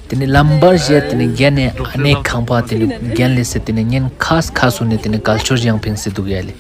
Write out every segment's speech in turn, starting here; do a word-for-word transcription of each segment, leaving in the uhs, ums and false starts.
ཏེ་ནེ་ལམ་བར་ཞིག་ཏེ་ནེ་གྱལ་ནེ་ཨ་ནེ་ཁང་པ་ཏེ་ནེ་གྱལ་ལེ་སེ་ཏེ་ནེ་ཉན་ཁ་ཁ་སུ་ནེ་ཏེ་ནེ་གལ་ཆོར་ཡང་ཕིངས་སེ་དུག་ཡ་ལེ།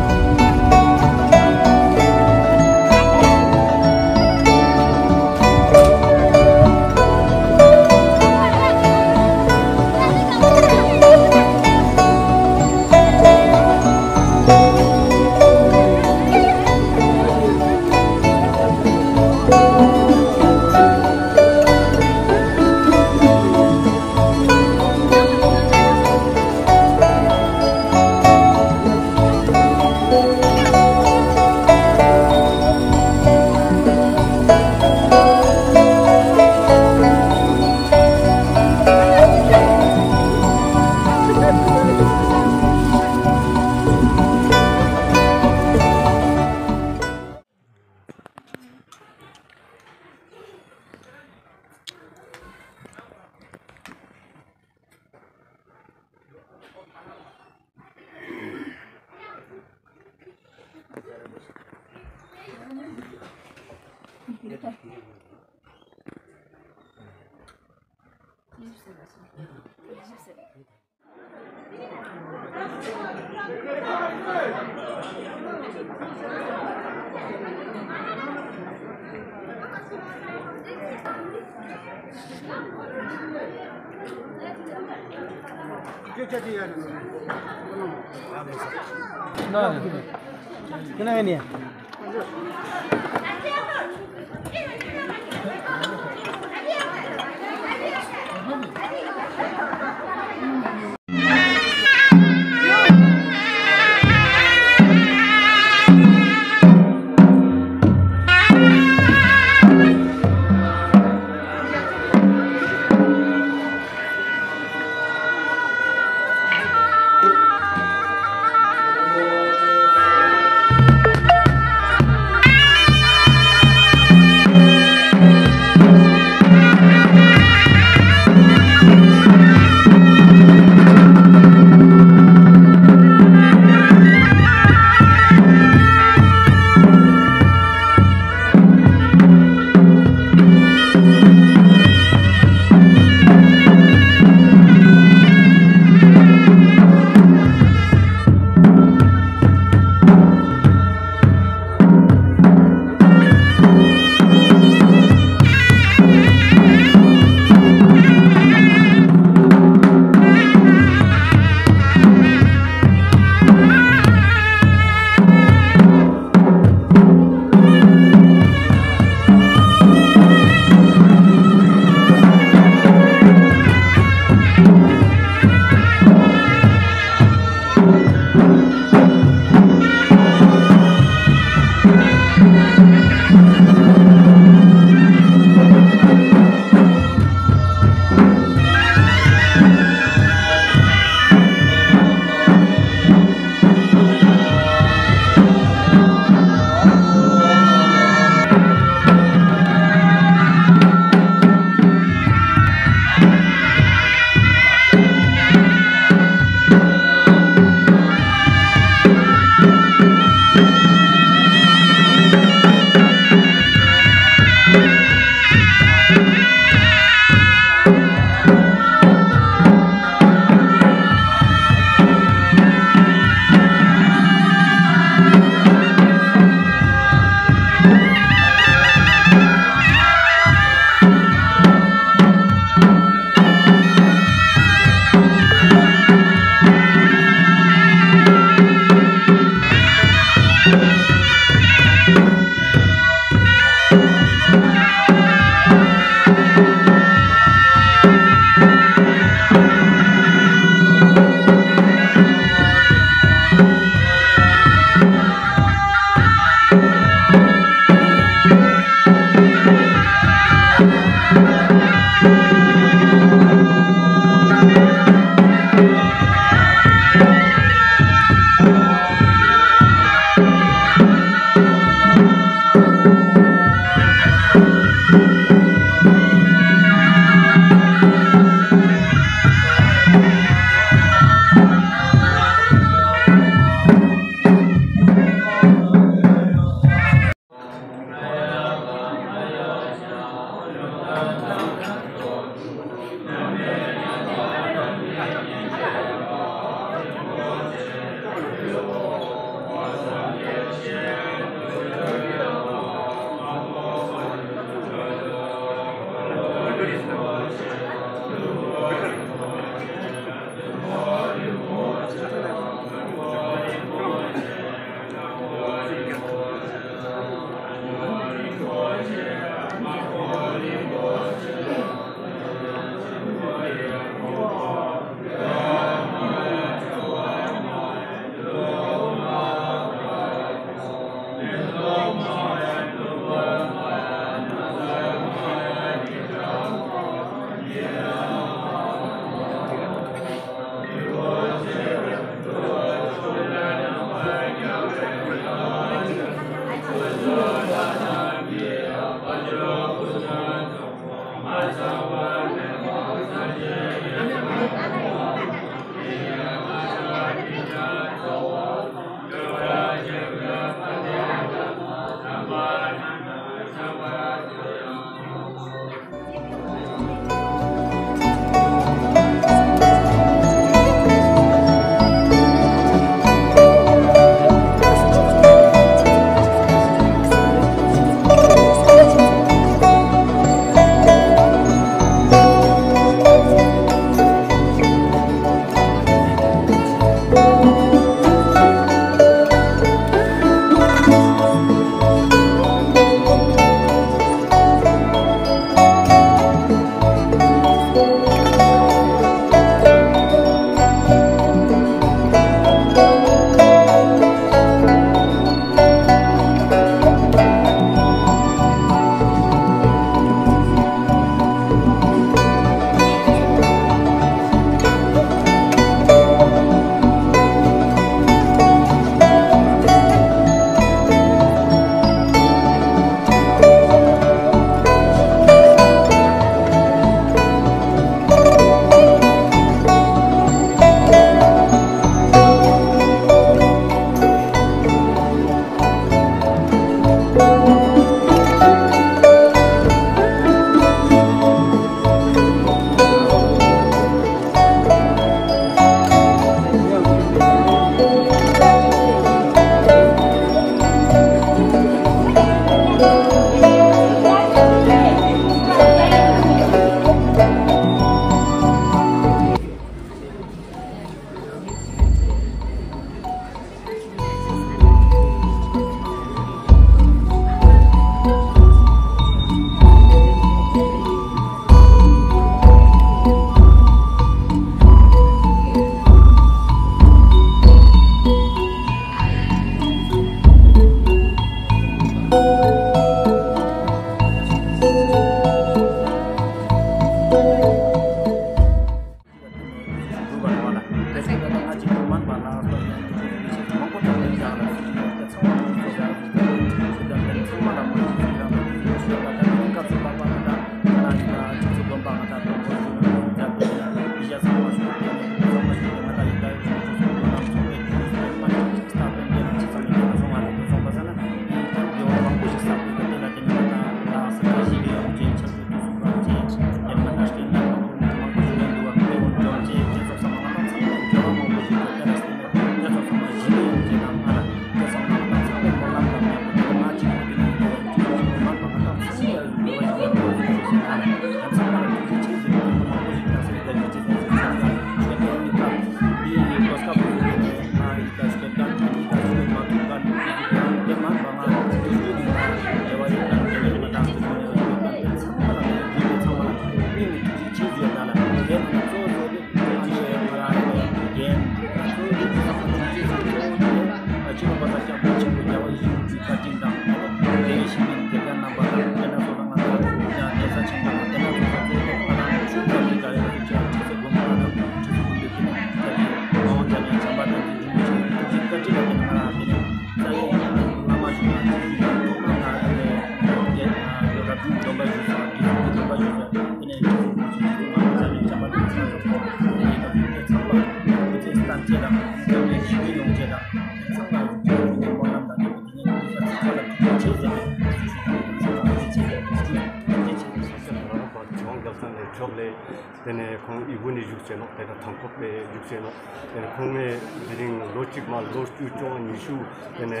ཏེ་ནེ་ཁོང་ཨི་བོ་ནི་བཞུགས་ཅེས་ནོག། ཏེ་ནེ་ཐང་ཀོག་པེ་བཞུགས་ཅེས་ནོག། ཏེ་ནེ་ཁོང་ངི་དེ་རིང་ལོ་གཅིག་མ་ལོ་བཅུ་བཅོ་ལྔ་ཉི་ཤུ་ཏེ་ནེ་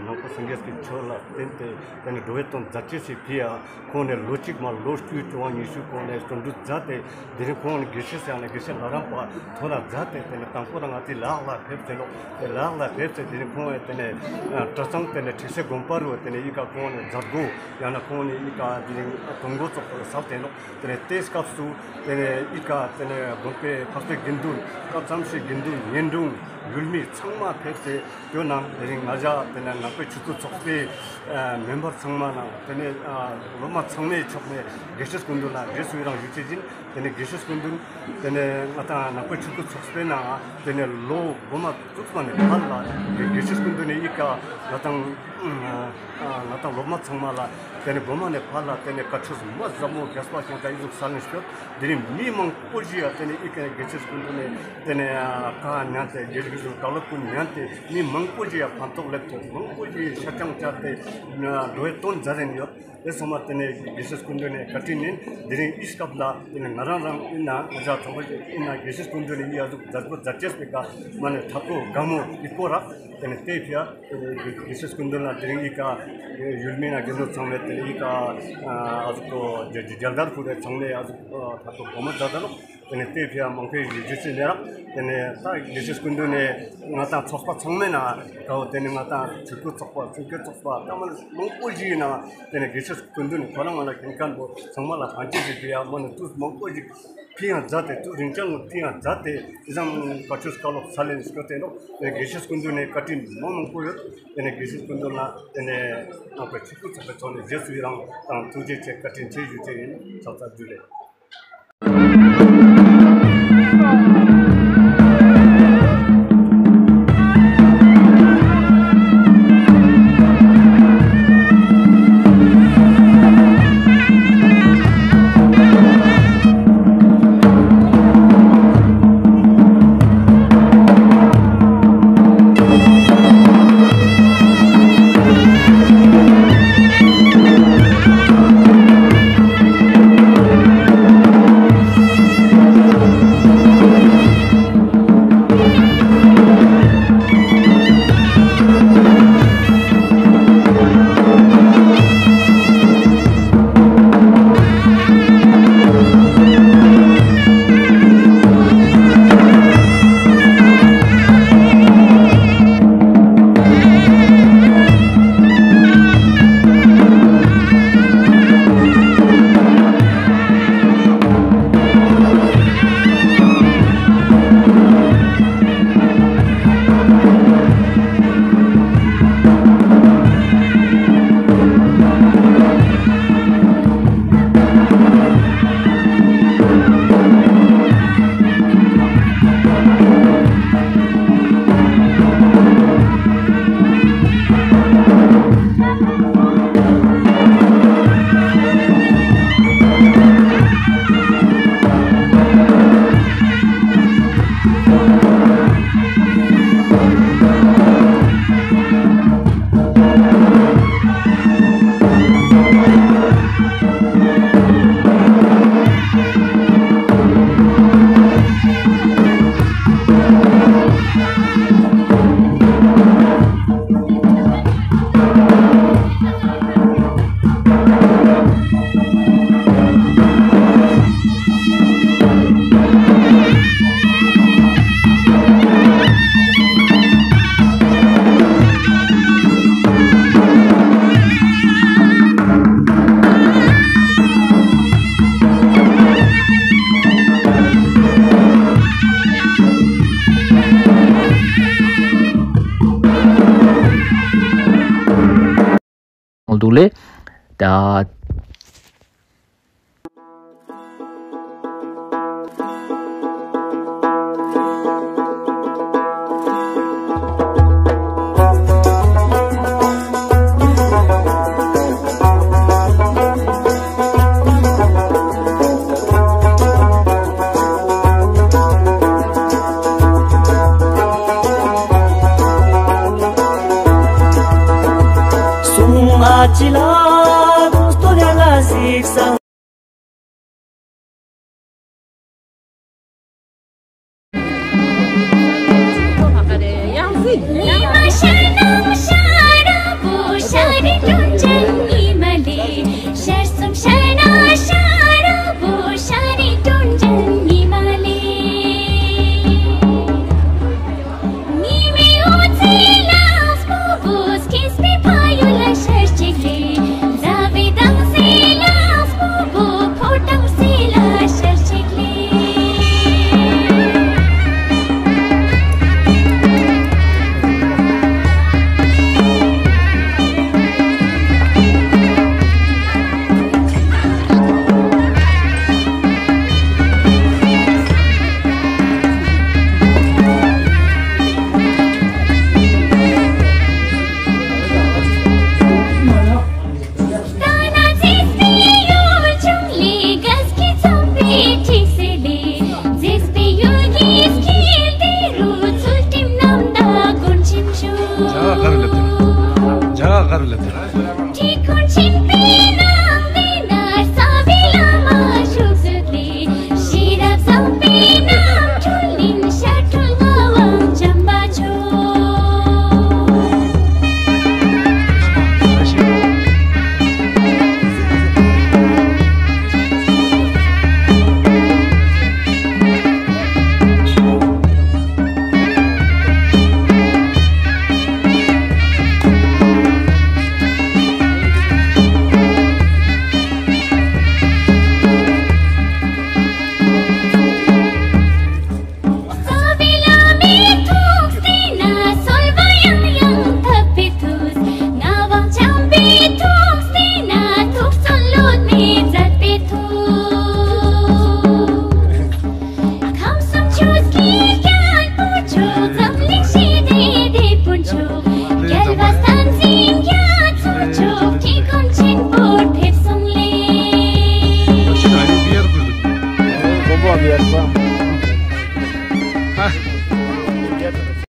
ནང་པ་སངས་རྒྱས་ཀྱི་ཆོས་ལ་བརྟེན་ཏེ་ཏེ་ནེ་འགྲོ་བའི་དོན་མཛད་ཅེས་སི་ཕི་ཡ་ཁོང་ནི་ལོ་གཅིག་མ་ལོ་བཅུ་བཅོ་ལྔ་ཉི་ཤུ་ཁོང་ནི་བརྩོན་འགྲུས་མཛད་དེ་དེ་རིང་ཁོང་ནི་དགེ་བཤེས་ཡང་ན་དགེ་བཤེས་ལྷ་རམས་པ་ཐོན་ན་མཛད་དེ་ཏེ་ནེ་དང་པོ་རང་ང་ཏི་ལ་དྭགས་ལ་ཕེབས་ཏེ་ནོག། ཏེ་ལ་དྭགས་ལ་ཕེབས་ཏེ་དེ་རིང་ཁོང་ངི་ཏེ་ནེ་གྲྭ་ཚང་ཏེ་ནེ་ཁྲིག་སེ་དགོན་པ་རུ་ཏེ་ནེ་ཨི་ཀ་ཁོང་ནི་མཛད་སྒོ་ཡང་ན་ཁོང་ནི་ཨི་ཀ་དེ་རིང་དགོན་སྒོ་ཚོགས་པ་ལ་ཟབ་ཏེ་ནོག། ཏེ་ནེ་ཏེ་སྐབས་སུ་ཏེ་ནེ་ཨི་ཀ་ཏེ་ནེ་དགོན་པའི་འཕགས་པའི་དགེ་འདུན་སྐབས་ཙམ་ཞིག་དགེ་འདུན་གཉེན་དྲུང་ཡུལ་མི་ཚང་མ་ཕེབས་ཏེ་ཡོད་ནང་དེ་རིང་ང་ཞ་ཏེ་ནེ་ནང་པའི་ཆོས་སྐུལ་ཚོགས་པའི་མེམ་བར་ཚང་མ་ནང་ཏེ་ནེ་སློབ་མ་ཚང་མའི་ཕྱོགས་ནེ་དགེ་བཤེས་སྐུ་མདུན་ལ་རྗེས་སུ་ཡི་རང་ཞུ་ཅེས་ཨིན། ཏེ་ནེ་དགེ་བཤེས་སྐུ་མདུན་ཏེ་ནེ་ང་དང་ནང་པའི་ཆོས་སྐུལ་ཚོགས་པའི་ནང་ཏེ་ནེ་ལོ་གོ་མ་བཙུགས་པ་ནེ་ཕར་ལ་དགེ་བཤེས་སྐུ་མདུན་ནི་ཨི་ཀ་ང་དང་ང་དང་སློབ་མ་ཚང་མ་ལ་ཏེ་ནེ་གོ་མ་ནེ་ཕར་ལ་ཏེ་ནེ་བཀའ་ཆོས་མ་ཟབ་མོ་རྒྱས་པ་ཞིག་དང་ཨི་ཟུག་སལ་ནེ་སྐྱོད། དེ་རིང་མི་མང་པོ་ཞིག་ཡ་ཏེ་ནེ་ཨི་ཀ་དགེ་བཤེས་སྐུ་མདུན་ནི་ཏེ་ནེ་བཀའ་ཉན་ཏེ་དགེ་བཤེས་སྐུ་མདུན་བཀའ་སློབ་ཀུན་ཉན་ཏེ་མི་མང་པོ་ཞིག་ཡ་ཕན་ཐོགས་ལེབ་ཏེ་མང་པོ་ཞིག་ཤ་ཆང་བཅད་དེ་འགྲོ་བའི་དོན་མཛད་དེ་ཡོད། དེ་ཚང་མ་ཏེ་ནེ་དགེ་བཤེས་སྐུ་མདུན་ནི་བཀའ་དྲིན་ཨིན། དེ་རིང་ཨི་སྐབས་ལ་ཏེ་ནེ་ང་རང་རང་ཨིན་ན་ང་ཞ་ཚང་མ་ཞིག་ཨིན་ན་དགེ་བཤེས་སྐུ་མདུན་ནི་ཨི་ཨ་ཟུག་མཛད་སྒོ་མཛད་ཅེས་པེ་ཀ་མ་ནེ་ཐག་གོ་དགའ་མོ་ཨི་ཀོ་རག། ཏེ་ནེ་ཏེ་ཕི་ཡ་དགེ་བཤེས་སྐུ་མདུན་ལ་དེ་རིང་ཨི་ཀ་ཡུལ་མི་ན་དགེ་འདུན་ཚང་མས་ཏེ་ནེ་ཨི་ཀ་ཨ་ཟུག་གོ་རྒྱལ་དར་ཁུར་ཏེ་ཚང་མས་ཨ་ཟུག་ཐག་གོ་དགའ་མོ་མཛད་ད་ནོག། ཏེ་ནེ་ཏེ་ཕི་ཡ་མང་པོའི་ཡུལ་ཅི་ནེ་རག། ཏེ་ནེ་ད་དགེ་བཤེས་སྐུ་མདུན་ནི་ང་དང་ཚོགས་པ་ཚང་མའི་ནང་ཀའོ་ཏེ་ནེ་ང་དང་ཆོས་སྐུལ་ཚོགས་པ་ཆོས་སྐུལ་ཚོགས་པ་ད་མ་མང་པོ་ཞིག་ནང་ཏེ་ནེ་དགེ་བཤེས་སྐུ་མདུན་ནི་ཁོ་རང་ང་ལ་མཁྱེན་མཁན་པོ་ཚང་མ་ལ་ཕན་ཅེས་ཞིག་ཕི་ཡ་མ་ནེ་དུས་མང་པོ་ཞིག་ཕི་ཡ་མཛད་དེ་དུས་རིང་ཅང་ཕི་ཡ་མཛད་དེ་ཨི་ཙམ་བཀའ་ཆོས་བཀའ་སློབ་སལ་ལེན་སྐྱོད་དེ་ནོག། ཏེ་དགེ་བཤེས་སྐུ་མདུན་ནི་བཀའ་དྲིན་མ་མང་པོ་ཡོད། ཏེ་ནེ་དགེ་བཤེས་སྐུ་མདུན་ལ་ཏེ་ནེ་ནང་པའི་ཆོས་སྐུལ་ཚོགས་པའི་ཕྱོགས་ནེ་རྗེས་སུ་ཡི་རང་དང་ཐུགས་རྗེ་ཆེ་བཀའ་དྲིན་ཆེ་ཞུ་ཅེས་ཨིན། ཚང་མ་ལ་ཇུ་ལེ། འདུག་ལེ། ད་